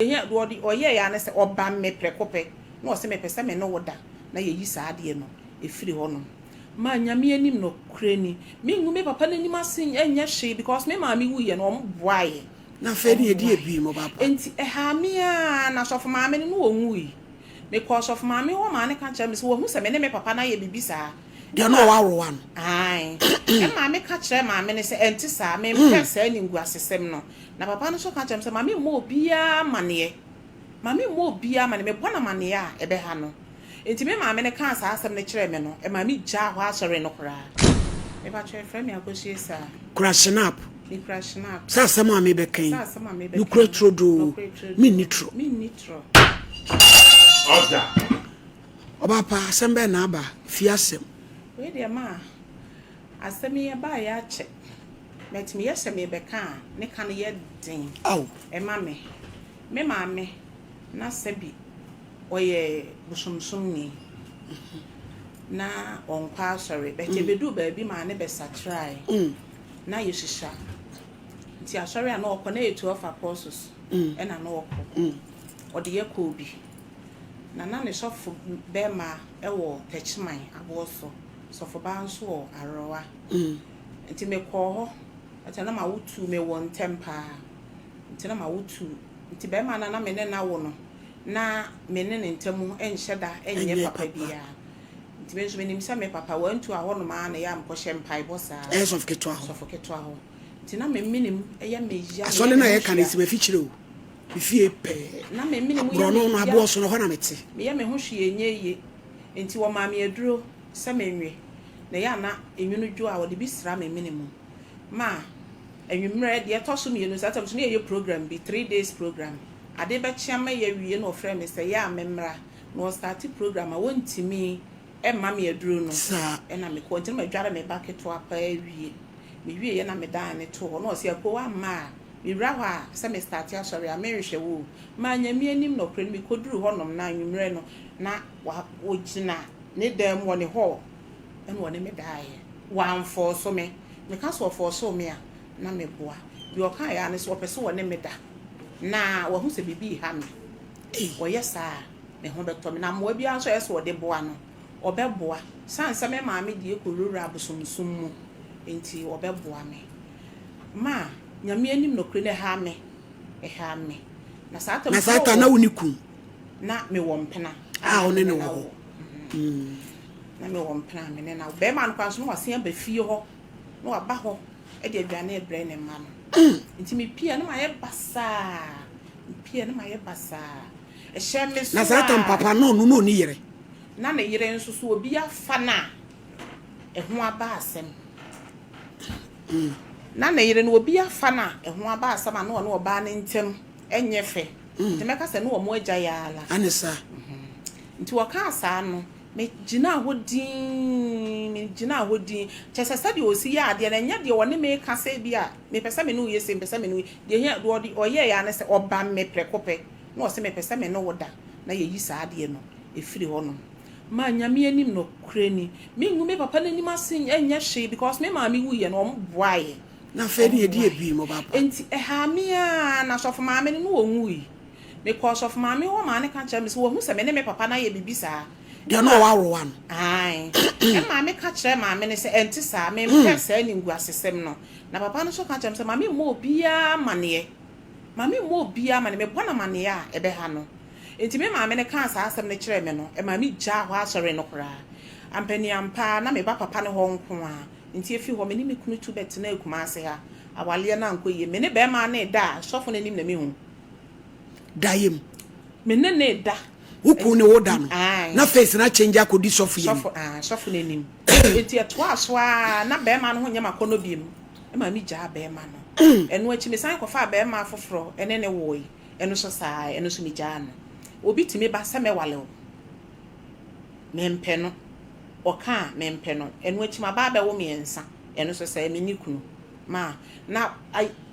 Deɛ ɔde ɔyɛeɛ ara ne sɛ ɔbam me prɛko pɛ na ɔse mepɛ sɛ me ne wo da na yɛyi saa adeɛ no firi hɔ nom. Maa Nyame anim nokorɛ ni, mengu me papa no anim ase nyɛ hwee because me maame wuiɛ no wɔn boaeɛ. Na afei Wɔn ne yɛdi boaeɛ. abien mo ba pa. Enti ɛhaa me ara na sɔfo maame no na ɔnwui. Mekɔɔ sɔfo maame hɔ maa no ka kyerɛɛ me sɛ wahu sɛ me ne me papa no ayɛ biribi saa. Deɛ na Ɛma ɔwɔ aworowa no. Ae. Ɛmaa meka kyerɛɛ maame no sɛ ɛnte saa, mempɛ saa animguasesɛm no. Na papa no nso ka kyerɛɛ me sɛ ma memmɔ obiara amanneɛ. Ma memmɔ obiara amanneɛ. Mebɔ no amanneɛ a, ɛbɛha no. Enti me maame no kaa saa asɛm no kyerɛɛ me no, ɛmaa migyaa hɔ asɔre no koraa. Mepakyɛw, yɛfrɛ me Akosua Saa. Kura Schnapp. Mekura Schnapp. Sɛ asɛm a merebɛka yi, Sɛ asɛm a merebɛka nokorɛ yi, turodoo, nokorɛ turodoo, menni torɔ. Menni torɔ. Order. Ɔbaa pa, asɛm bɛn na aba? Fie asɛm. Wei deɛ ma asɛm yi ɛbaeɛ akyɛ. But meyɛ sɛ merebɛka a, ne ka no yɛ den ma me. Me maame, na sɛbi ɔyɛ bosomsomni. Na ɔnkɔ asɔre. But ɛbɛduu baabi maa ne bɛsakyerae. Na yɛhyia. Nti asɔre a na ɔkɔ, na ɛyɛ 12 Apostles ɛna na ɔkɔ. Ɔde yɛ kɔɔ bi. Na na ne sɔfo bɛrima wɔ Techiman, Aboɔso. Sɔfo baa nso wɔ Aroa. Nti mekɔɔ hɔ, ɛkyɛ na mawo tuu, mewɔ ntɛm paa. Nti na mawo tuu. Nti bɛrima no a na me ne no awo no, na me ne ne ntam nhyɛ da nyɛ papa biara. Nti me nso menim sɛ me papa, wantu ahɔnom ara na ɛyɛ a mekɔhyɛ mpaebɔ saa. Ɛyɛ sɔfo ketewa hɔ. Sɔfo ketewa hɔ. Nti na me menem yɛ me ya. Asɔre no a yɛka no, ɛsi m'afikyire o. Me fie pɛɛ. Na me menem yɛ me ya. Borɔno no, aboɔ so no, ɛhɔ na mete. Meyɛ me ho hwee nyɛ yie. Nti wɔmaa me aduro sɛ menwe. Na ɛyɛ a na enwunu dwo a wɔde bi sra me mene mu. Ma anwummerɛ deɛ ɛtɔ so mmienu, saa tam so na yɛyɛ program bi, 3 days program. Ade bɛkye ama yɛawie na ɔfrɛɛ me sɛ yɛ a memmra. Na ɔstarte program a wɔntumi mma me aduro no. Saa. Ɛna mekɔɔ. Nti na madware me ba ketewa paa awie. Mewieeɛ na medaa ne too hɔ. Na ɔse, Akuo woamma a, mewura hɔ a sɛ mestarte asɔre a menhwɛ wo o. Maa Nyame anim nɔkorɛ no mekɔduruu hɔnom na anwummerɛ no na ɔgyina ne dan mu wɔ ne hall ɛna ɔne me daeɛ. Wamfɔɔso me. Meka sɛ ɔfɔɔsoo me a, na meboa. Deɛ ɔkaeɛ ara ne sɛ ɔpɛ sɛ ɔne me da na wahu sɛ biribi reha me. Ɔyɛ saa a, me ho bɛtɔ me. Na mmoa biara nso a ɛyɛ sɛ ɔde boa no, ɔbɛboa. Sane sɛ me maame deɛ kɔwurawura abosomsom mu nti, ɔbɛboa me. Ma Nyame anim nokorɛ no ɛha me. Ɛha me. Na saa tam Na saa ta na wo ne kun? Na mewɔ mpena. A wo ne no wɔ hɔ. Na mewɔ mpena a me ne no awo. Bɛrima no koraa nso na wasen aba fie hɔ. Na waba hɔ de aduane rebrɛ ne mma no. Nti mepie a na mayɛ basaa. Mepie a na mayɛ basaa. Ɛhyɛ me so Na saa tam papa no ɔno na ɔni yere. Na ne yere nso so obi afa no a ɛho aba asɛm. Na ne yere no obi afa no a ɛho aba asɛm a na ɔne ɔbaa no ntam nyɛ fɛ. Nti mɛka sɛ ne wɔn agya yɛ ara. Ane saa. Nti wɔkaa saa no, megyinaa hɔ dinn, megyinaa hɔ dinn. Kyerɛ sɛ sɛdeɛ ɔsi yɛ adeɛ no, ɛnyɛ deɛ ɔne me ka sɛ bi a mepɛ sɛ me ne wo yɛ sei, mepɛ sɛ me ne wo yɛ. Deɛ hia, deɛ ɔde ɔyɛeɛ ara ne sɛ ɔbam me prɛko pɛ na ɔse mepɛ sɛ me ne wo da na yɛyi saa adeɛ no firi hɔnom. Maa Nyame anim nokorɛ ni, mengu me papa no anim ase nyɛ hwee because me maame wuiɛ no wɔn boaeɛ. Na afei ne Wɔn yɛdi boaeɛ. abien mo ba pa. Enti ɛhaa me ara na sɔfo maame no na ɔnwui. Mekɔɔ sɔfo maame hɔ maa no ka kyerɛɛ me sɛ wahu sɛ me ne me papa no ayɛ biribi saa. Deɛ na ɔwɔ aworowa no. Ae. Ɛmaa meka kyerɛɛ maame no sɛ ɛnte saa, mempɛ saa animguasesɛm no. Na papa no nso ka kyerɛɛ me sɛ ma memmɔ obiara amanneɛ. Ma memmɔ obiara amanneɛ. Mebɔ no amanneɛ a, ɛbɛha no. Enti me maame no kaa saa asɛm no kyerɛɛ me no, ɛmaa migyaa hɔ asɔre no koraa. Ampaniampa ara, na meba papa no hɔ nko ara. Enti efi hɔ, me ne me kunu tu bɛtenaa Kumasi ha. Awareɛ no ankɔ yie. Me ne barima no reda a, sɔfo no anim na mehu. Daeɛ mu. Me ne no reda. Wo kunu ne wo da no. Ae. Na face no akyɛngye akɔdi sɔfo yi anim. Sɔfo, ae, sɔfo no anim. Enti ɛtoaa so ara, na barima no ho nyɛ me akɔnnɔ bio. Ɛmaa migyaa barima no. Ɛno akyi, mesan kɔfaa barima foforɔ ne no woe. Ɛno nso saa ara, ɛno nso migyaa no. Obi tumi ba sɛ mɛwale wo. Mempɛ no. Ɔka a, mempɛ no. Ɛno akyi, maba abɛwo mmiɛnsa. Ɛno nso saa, menni kunu. Ma, na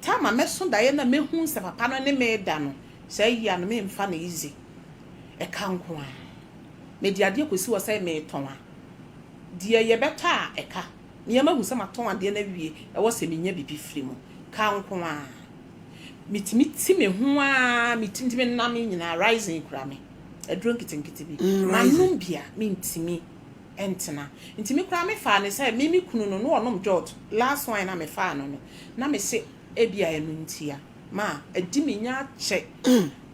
time a mɛso daeɛ na mɛhu sɛ papa no ne me da no, saa yia no memfa no easy. Ɛka nko ara. Mede adeɛ kɔsi hɔ sɛ meretɔn a, deɛ yɛbɛtɔ a ɛka. Nea mahu sɛ matɔn adeɛ no awie, ɛwɔ sɛ menya biribi firi mu. Ka nko ara. Metumi ti me ho ara, me ti nti me nam nyinaa rising kura me. Aduro nketenkete bi. Manom bi a, mentumi ntena. Nti me koraa me faa no sɛ me me kunu no na ɔnom jot, last one na me faa no no, na me se ebia ɛno ntia. Ma adi me nya akyɛ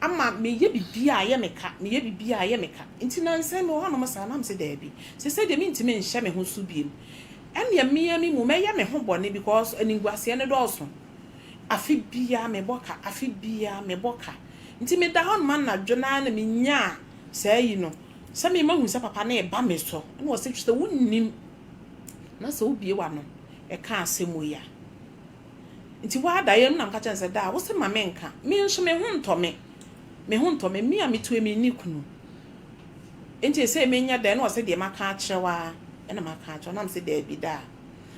ama meyɛ biribiara a ɛyɛ me ka, meyɛ biribiara a ɛyɛ me ka. Nti nansa yi mewɔ hɔnom saa na mese daabi, sesei deɛ mentumi nhyɛ me ho so biom. Ɛnneɛ me ara me mu mɛyɛ me ho bɔne because animguaseɛ no dɔɔso. Afe biara mebɔ ka, afe biara mebɔ ka. Nti meda hɔnom anadwo no ara na menyaa saa yi no, sɛ me mahu sɛ papa no reba me so. Ɛna ɔse sɛ wonnim na sɛ wobue w'ano ɛka asɛm wei a. Nti waa daeɛ no na meka kyerɛ no sɛ daa wose ma menka, me nso me ho ntɔ me, me ho ntɔ me, me a metue menni kunu. Nti ɛsei menyɛ dɛn? Na ɔse deɛ maka akyerɛ wo ara ɛna maka akyerɛ wo. Na mese daabi daa.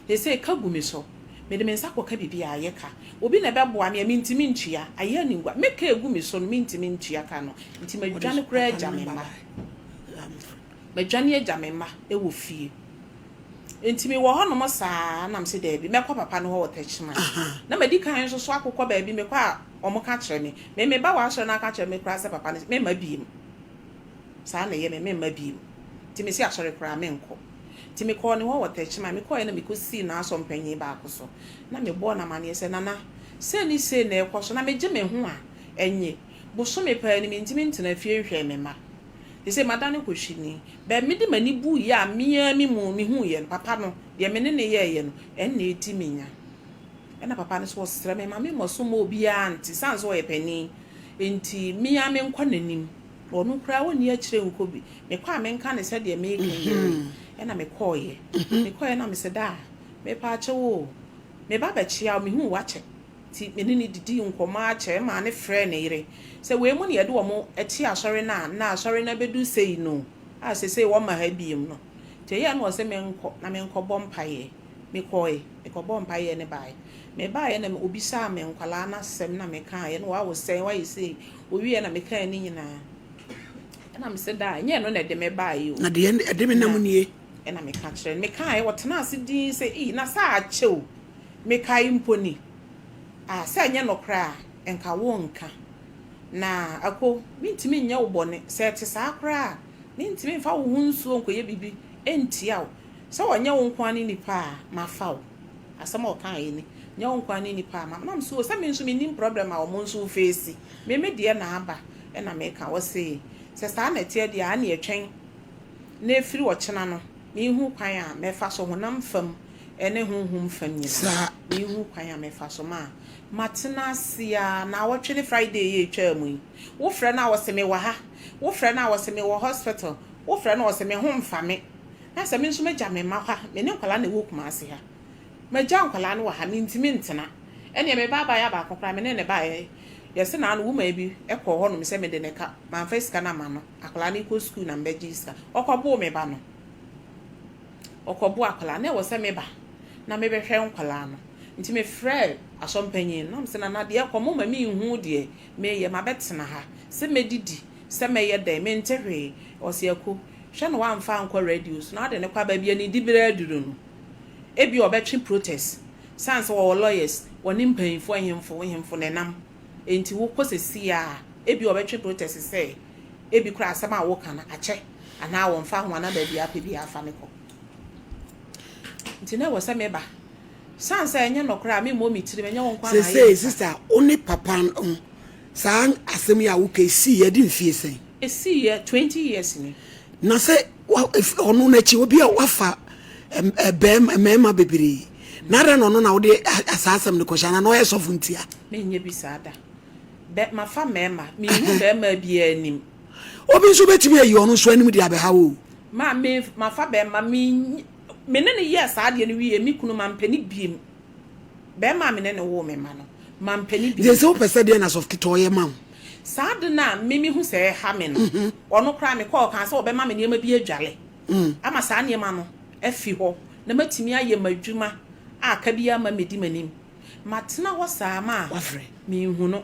Seesei ka gu me so. Mede me nsa kɔka biribi a, ayɛ ka. Obi na ɛbɛboa me a, mentumi ntua. Ayɛ aningua. Me ka a ɛgu me so no, mentumi ntua ka no. Nti madwane koraa agya me mma. Madwane agya me mma wɔ fie. Nti mewɔ hɔnom saa na mese daabi, mɛkɔ papa no hɔ wɔ Techiman. Na madi kan nso so akokɔ baabi, mekɔ a wɔka kyerɛ me. Me meba wɔ asɔre no aka kyerɛ me koraa sɛ papa no, memma biem. Saa na ɛyɛ me, memma biem. Nti mese asɔre koraa menkɔ. Nti mekɔɔ ne hɔ wɔ Techiman. Mekɔeɛ na mekɔsii n'asɔmpanyin baako so. Na mebɔɔ no amaneɛ sɛ, Nana, sei ne sei na ɛrekɔ so, na megye me ho a, ɛnnye. Bosome paa ni, mentumi ntena fie nhwɛɛ me mma. Seesei madane kɔhwini. Bɛ mede m'ani buiɛ a me ara me mu mehuiɛ no, papa no, deɛ me ne no yɛeɛ no, ɛnna ɛdi me nya. Ɛnna papa no nso ɔsrɛ me ma memmɔ so mma obiara nte, ɛsiane sɛ ɔyɛ panin nti, me ara menkɔ n'anim. Na ɔno koraa ɔnni akyire nkɔ bi. Mekɔ a menka no sɛdeɛ mereka yi ara yi. Ɛna mekɔeɛ. Mekɔeɛ na mese, Daa, mepaakyɛw o, meba bɛkyea wo, mehuu wo akyɛ. Nti me ne no didii nkɔmmɔ ara kyɛe maa no frɛɛ ne yere sɛ wei mu na yɛde wɔn te asɔre no a na asɔre no abɛdu sei no a seesei wɔmma ha biom no. Nti ɛyɛɛ na ɔse menkɔ na menkɔbɔ mpaeɛ. Mekɔe, mekɔbɔɔ mpaeɛ no baeɛ. Mebaeɛ na ɔbisaa me nkwadaa no asɛm na mekaeɛ na wawo sɛn, wayɛ sei. Ɔwieɛ na mekae ne nyinaa. Ɛna mese daa, ɛnyɛ ɛno na ɛde me baeɛ o. Na deɛ ɛde me nam nie. Ɛna meka kyerɛ no. Mekaeɛ, ɔtenaa ase dinn sɛ, Ei, na saa akyɛ o. Mekae mpo ni. Ah, sɛ ɛnyɛ nokorɛ a, nka worenka. Na Ako, mentumi nyɛ wo bɔne. Sɛ ɛte saa koraa a, mentumi mfa wo ho nsuo nkɔyɛ biribi ntia wo. Sɛ ɔnyɛ wo nko ara ne nipa a, mafa wo. Asɛm a ɔkaeɛ ni. Nyɛ wo nko ara ne nipa a, ma. Na mese, o, sɛ me nso mennim problem a wɔn nso refeesi. Me me deɛ na aba na meka. Ɔse, sɛ saa na ɛteɛ deɛ a, ɛnneɛ twɛn na ɛfiri ɔkyena no, menhu kwan a mɛfa so honam fam ne honhom fam nyinaa, menhu kwan a mɛfa so ma matena ase ara. Naawɔtwe ne Friday yi a ɛtwaa mu yi, wofrɛ no a ɔse mewɔ ha, wofrɛ no a ɔse mewɔ hospital, wofrɛ no a ɔse me ho mfa me. Na sɛ me nso magya me mma hɔ a, me ne nkwadaa na ɛwɔ Kumasi ha. Magya nkwadaa no wɔ ha, mentumi ntena. Ɛnneɛ me ba abaayewa baako koraa, me ne no baeɛ. Yɛse naano woman bi kɔɔ hɔnom sɛ mede ne ka, mamfa sika no amma no. Akwadaa no rekɔ sukuu na mebɛgyee sika. Ɔkɔboo me ba no. Ɔkɔboo akwadaa no. Na ɛwɔ sɛ meba na mebɛhwɛ nkwadaa no. Nti mefrɛɛ asɔmpanyin no na mese, Nana deɛ ɛkɔ, momma menhu deɛ meyɛ, mabɛtena ha. Sɛ mɛdidi, sɛ mɛyɛ dɛn, mente hwee. Ɔse, Ako, hwɛ na woamfa ankɔ radio so na wode no kɔ a, baabi a ne diberɛ aduru no, ebia ɔbɛtwe protest. Sane sɛ wɔwɔ lawyers, wɔne mpanyinfoɔ, nhemfo, nhemfo na ɛnam. Enti wokɔ sesie a, ebia ɔbɛtwe protest sɛ ebi koraa asɛm a woka no akyɛ anaa wɔmfa ho anaa baabi a apɛ biara fa no kɔ. Nti na ɛwɔ sɛ meba. Sane sɛ ɛnyɛ nɔkorɛ a, memmɔ me tirim, ɛnyɛ wo nko ara na ayɛ Seesei nipa. sister, wo ne papa no, saa asɛm yi a woka yi siiɛ ɛde mfie sɛn? Ɛsiiɛ 20 years ni. Na sɛ ɔno n'akyi obi a wafa bɛrima mmarima bebree na adɛn na ɔno na wode saa asɛm no kɔhyɛ anaa na ɔyɛ sɔfo ntia? Menyɛ bi saa da. Bɛ mafa mmarima menhu barima biara anim. Obi nso bɛtumi ayi ɔno nso anim de abɛha wo o. Ma me mafa bɛrima me me ne no yɛɛ saa adeɛ no wieɛ me kunu mampɛ no biem. Bɛrima a me ne no woo me mma no mampɛ no Nti biem. sɛ wopɛ sɛ deɛ na sɔfo ketewa ɔyɛ ma wo? Saa ade no a me mehu sɛ ɛha me no, ɔno koraa mekɔɔ ɔkaa sɛ ɔbɛma me nneɛma bi adwale ama saa nneɛma no afi hɔ na matumi ayɛ m'adwuma a ka biara mma mmɛdi m'anim. Matena hɔ saa ma Wafrɛ. menhu no.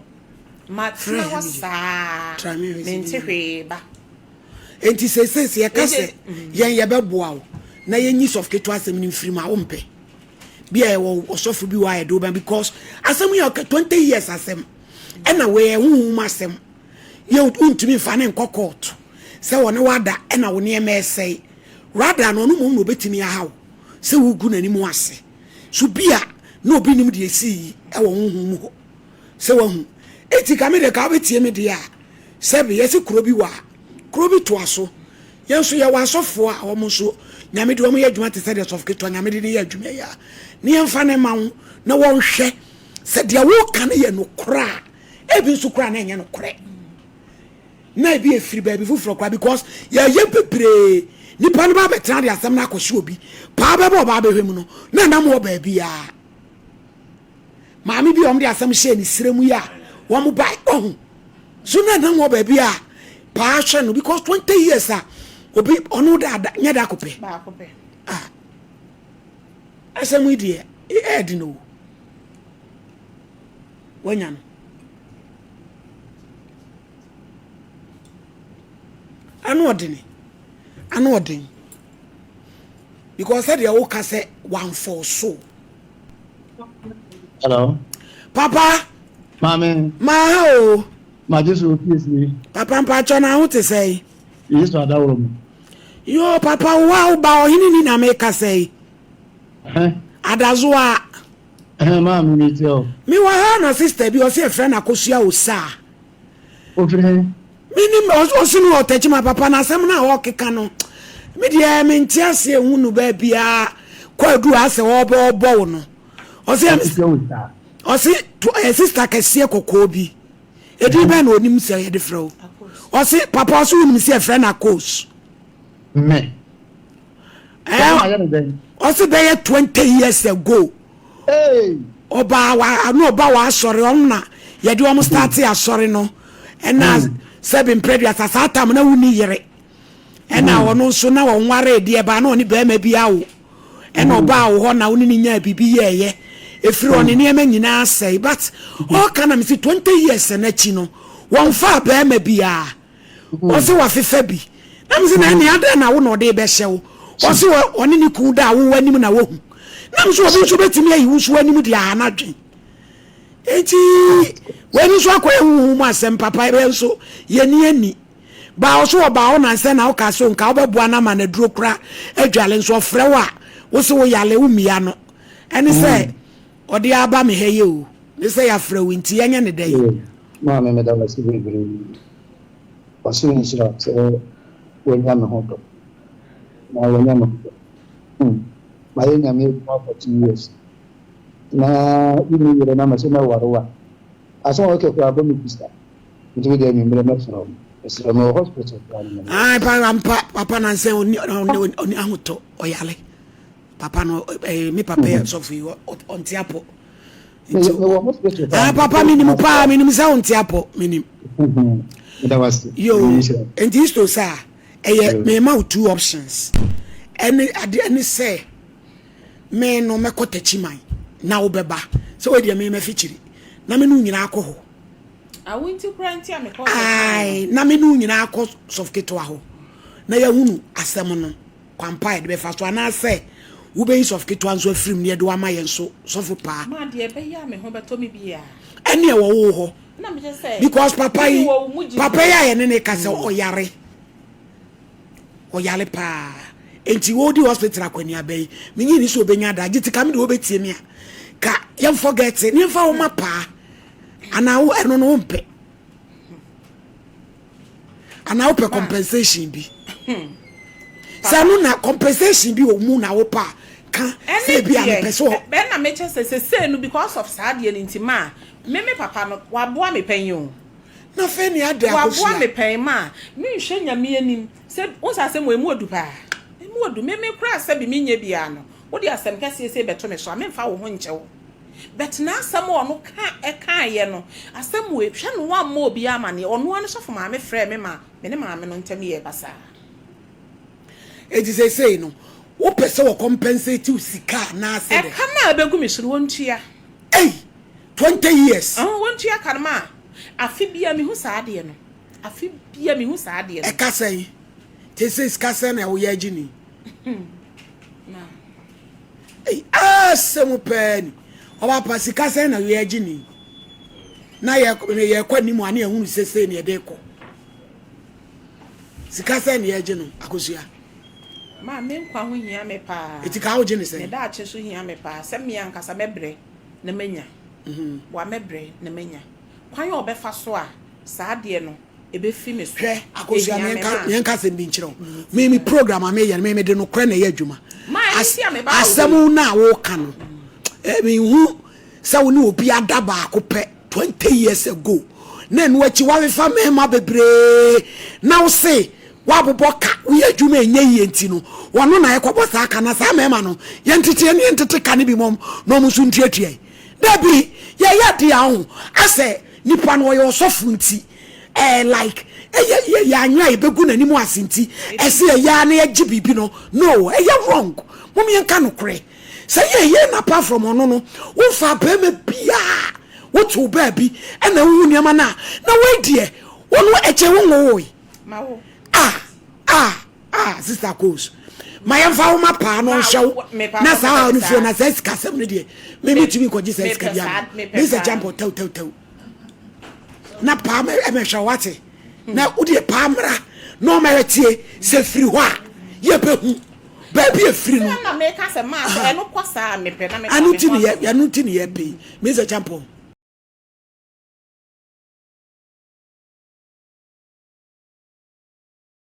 Frɛ Matena hɔ hɛ me saa Try me hwɛ sɛ mente bɛnya. hwee ba. Enti seesei sɛ yɛka Enti sɛ yɛn yɛbɛboa wo na yɛnyi sɔfo ketewa asɛm no mfiri mu a, wompɛ? Bi a yɛwɔ ɔsɔfo bi wɔ a yɛde wo bɛn because asɛm yi a ɔka 20 years asɛm. Ɛna wei ɛyɛ honhom mu asɛm. Yɛ wontumi mfa ne nkɔ court sɛ wɔne wada ɛna wo nneɛma ɛsɛe. Rather no ɔno mmom na obetumi ahaw sɛ wogu n'anim ase. So bi a na obi nim deɛ esii yi ɛwɔ honhom mu hɔ. Sɛ wahu. Enti ka me deɛ ka wobɛtie me deɛ a sɛbe yɛse kuro bi wɔ a kuro bi toa so. Yɛn nso yɛwɔ asɔfoɔ a wɔn nso Nyame de wɔn yɛ adwuma te sɛ deɛ sɔfo ketewa Nyame de no yɛ adwuma yi a ne yɛmfa no mma wo na wɔnhwɛ sɛ deɛ woka no yɛ nokorɛ a ebi nso koraa na ɛnyɛ nokorɛ na ebi efiri baabi foforɔ koraa because yɛyɛ bebree nipa no ba abɛtena de asɛm no akɔhyɛ obi paa bɛbɛ ɔbaa bɛhwɛ mu no na ɛnam wɔ baabiara maame bi a wɔde asɛm hyɛɛ ne srɛ mu yi a wɔn ba ɔho so na ɛnam wɔ baabi a paa hwɛ no because 20 years a obi ɔno da nyɛ da kopɛ ah asɛm yi deɛ ɛɛdi no wanya no ano ɔdene ano ɔden because sɛdeɛ woka sɛ wamfɔɔ so Hello. Papa. Maame. Maa o. Ma Jesu ofie sie. Papa mpatsɔ na ho te sɛ. Yesu adaworo mu. Yo papa wo a woba ɔhene ni na meka sɛ. Adazoa. Maame mi ti o. Mi wɔ ha na sister bi ɔsi efrɛ na akosua osaa. Ofiri he? Menim ɔsi no wɔ Tɛkyima papa na asɛm no a ɔkeka no me deɛ mente aseɛ hu no baabiaa kwadu a sɛ ɔbɛ ɔbɔ wo no ɔsi ɔsi ɛ sista kɛseɛ kɔkɔɔ bi edin bɛn na onim sɛ yɛde frɛ wo ɔsi papa ɔsi wonim sɛ yɛfrɛ no akos. Me. Ɛɛ ɔsi bɛyɛ 20 years ago. Ɔbaa wa na ɔba wɔ asɔre ɔno na yɛde wɔn starte asɔre no ɛna hmm. sɛbi mprɛduasa saa tam na wonni yere ɛna hmm. ɔno nso na ɔnware deɛ baa na ɔne bɛrima bi awo ɛna hmm. ɔbaa wɔ hɔ na ɔne ne nyaa biribi yɛɛyɛ efiri ɔne nneɛma nyinaa sɛe but ɔka na mesi 20 years n'akyi no wɔnfa bɛrima biara. Ɔse wafefa bi. Na mese na ɛne adɛn na wo na ɔde bɛhyɛ wo. Ɔse ɔne ne kun da a wo anim na wahu. Na mese obi nso bɛtumi ayi wo nso anim de aha n'adwen. Enti wei no nso akɔyɛ honhom mu asɛm papa yɛn nso yɛni ani. Baa ɔso ɔbaa wo nansɛ na woka so nka wobɛboa no ama no aduro kora adwale nso ɔfrɛ wo a wo se wo yale wo mmia no. Ɛne sɛ ɔde aba me ha yi o. Ne sɛ yɛafrɛ wo nti yɛnyɛ ne dɛn. Maame meda wo ase bebree. Ɔsoro nhyira wo sɛ wanya me ho dɔ. Na wanya me ho dɔ. Hmm. Mayɛ Nyame adwuma for 2 years. Na wonni yere na mɛsɛ mɛware wo a. Asɛm a wɔkɛ koraa bɔ me bisa. Nti wo deɛ anwummerɛ mɛfrɛ wo. Mesrɛ mewɔ hospital koraa no mɛfrɛ. Ae pa ampa papa nansɛ ɔni ɔni ahotɔ ɔyale papa no ɛɛ me papa yɛ sɔfo yi ɔnte apɔ. Nti mewɔ hospital paa. Ah papa menim paa menim sɛ wonte apɔ menim. Yo nti isto saa ɛyɛ mema wo two options ɛne ade ɛne sɛ me no mɛkɔ takyiman na wobɛba sɛ wei deɛ me mɛfikyiri na me ne wo nyinaa kɔ hɔ. Awo nti kura nti a mekɔ. Ae na me ne wo nyinaa kɔ sɔfo ketewa hɔ na yɛhunu asɛm no. Kwan pa a yɛde bɛfa so, anaasɛ wobɛyi sɔfo ketewa nso afiri mu na yɛde wo ama yɛn nso sɔfo paa. Ma deɛ ɛbɛyɛ a me ho bɛtɔ me biara. Ɛne ɛwɔ wo hɔ. Na mekyɛ sɛ. Because papa yi, Wode wɔ wo mu gyidie. papa yi a yɛne ne ka sɛ ɔyare, ɔyare paa. Enti wɔredi hospital akɔneaba yi, menye ni sɛ ɔbɛnya da. Gye ti ka me deɛ wɔbɛtie me a, ka yɛn forget ne yɛmfa wo ma paa. Anaa wo ɛno no wompɛ. anaa wopɛ compensation bi sɛ no na compensation bi wɔ mu na wopɛ a ka sɛ bi a mepɛ sɛ ɛne deɛ bɛn na mekyɛ sɛ sesei no because of saa adeɛ no nti ma me me papa no waboa me pɛn o na afei ne ade akosua waboa me pɛn ma menhwɛ Nyame anim sɛ wo sɛ asɛm wɔ emu odu paa emu odu me me koraa sɛ bi menyɛ biara no wode asɛm kɛseɛ sei bɛto me so a memfa wo ho nkyɛ wo But n'asɛm a ɔno ka ɛkaeɛ no, asɛm wei, hwɛ no wammɔ obiara amaneɛ, ɔno ara ne sɔfo maame frɛɛ me ma me ne maame no ntam yɛɛ basaa. Enti seesei no, wopɛ sɛ wɔ compensate wo sika anaasɛ dɛn? Ɛka no a ɛbɛgu me so no, wɔntua. Ei! 20 years? Ɔn, wɔntua ka no ma afe biara mehu saa adeɛ no. Afe biara mehu saa adeɛ no. Ɛka sɛn? Seesei sika sɛn na woyɛ agye ni? Na. Ei asɛm paa ni. Ɔba pa sika sɛn na wei agye ni. Na yɛkɔ anim a ne yɛhunu sɛ sei ne yɛde kɔ. Sika sɛn ne yɛgye no Akosua? Maa me nkwa ho hia me paa. Eti ka wogye ne sɛn? Me daakye nso hia me paa. Sɛ me ankasa mɛbrɛ na manya. Boa mɛbrɛ na manya. Kwan a ɔbɛfa so a saa adeɛ no ɛbɛfi me so. Hwɛ Akosua meɛnka meɛnka asɛm bi nkyerɛ wo. Me me program a meyɛ no me mede nokorɛ na ɛyɛ adwuma. Maa ɛno nti a meba wo hɔ yi. Asɛm no a woka no menhu sɛ wo ne obi ada baako pɛ 20 years ago na ɛno akyi woawefa mmarima bebree na wo se woabobɔ ka woyɛ adwuma ɛnyɛ yie nti no wɔno na ɛkɔbɔ saa ka na saa mmarima no yɛntete yɛne yɛntete ka no bi mɔm na ɔmo nso ntuatua yi dabi yɛyɛ adeɛ a ho asɛ nipa no ɔyɛ ɔsɔfo nti ɛɛ like ɛyɛ yɛ anwea a yɛbɛgu n'anim ase nti ɛsɛ yɛyɛ a na yɛgye biribi no no ɛyɛ wrong mom yɛnka nokorɛ Sɛ yɛ yɛ na apart from ɔno no wonfaa barima biaa wote wo baabi ɛna wohu nneɛma no a na wei deɛ ɔno ɛkyɛ wo nwowoe ah ah ah sister Coles ma yɛmfa wo ma paa no ɔnhyɛ wo na saa haw no firi na saa sikasɛm no deɛ me metumi nkɔgye saa sika bi ano me sɛ champɔ tɛw tɛw tɛw na paa mɛhwɛ wate na wodeɛ paa mmra na ɔma yɛtie sɛ firi hɔ a yɛbɛhu baabi efiri no. Sɛ na meka sɛ maa sɛ ɛno kɔ saa a mepɛ na meka me ho asɛm. Ɛno ti ne yɛ pɛ yi Mr. Champon.